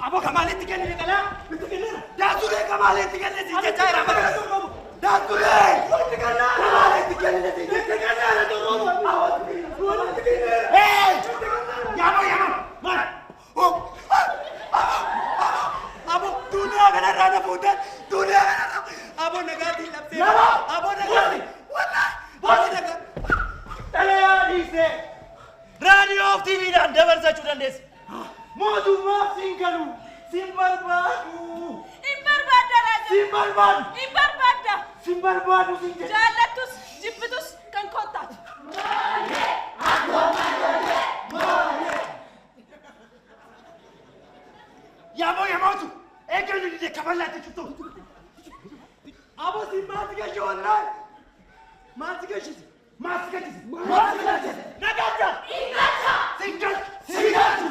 Aboo kamaalitti kennine qalaa? Itti kennina. Daansuree kamaalitti kennine si jechaa jira bara. Daansuree! Itti kennaa. Kamaalitti kennine si jechaa. Itti kennaa. Itti kennaa. Hey! Yaaboo yaaboo! Maal? Aboo duuniyaa kanarraa na fuutan. Duuniyaa kanarraa. Aboo nagaatiin labsee. Aboo nagaatiin. Wallaahi. Aboo nagaa. Xalayaa dhiisee. Raadiyoo fi TVdhaan dabarsachuu dandeessa. Mootummaaf siin galu. Siin barbaadu. Hin barbaadda Raajaa. Siin barbaadu. Hin barbaadda. Siin barbaadu siin jedhe. Jaallattus jibbitus kan kottaatu. Yaaboo yamootu. Eeggannu dide kafallaatti cuftu. Aboo siin maal si galche wallaahi. Maal si galchise? Maal si galchise? Maal si galchise? Nagalcha! Siin galchu! Siin galchu!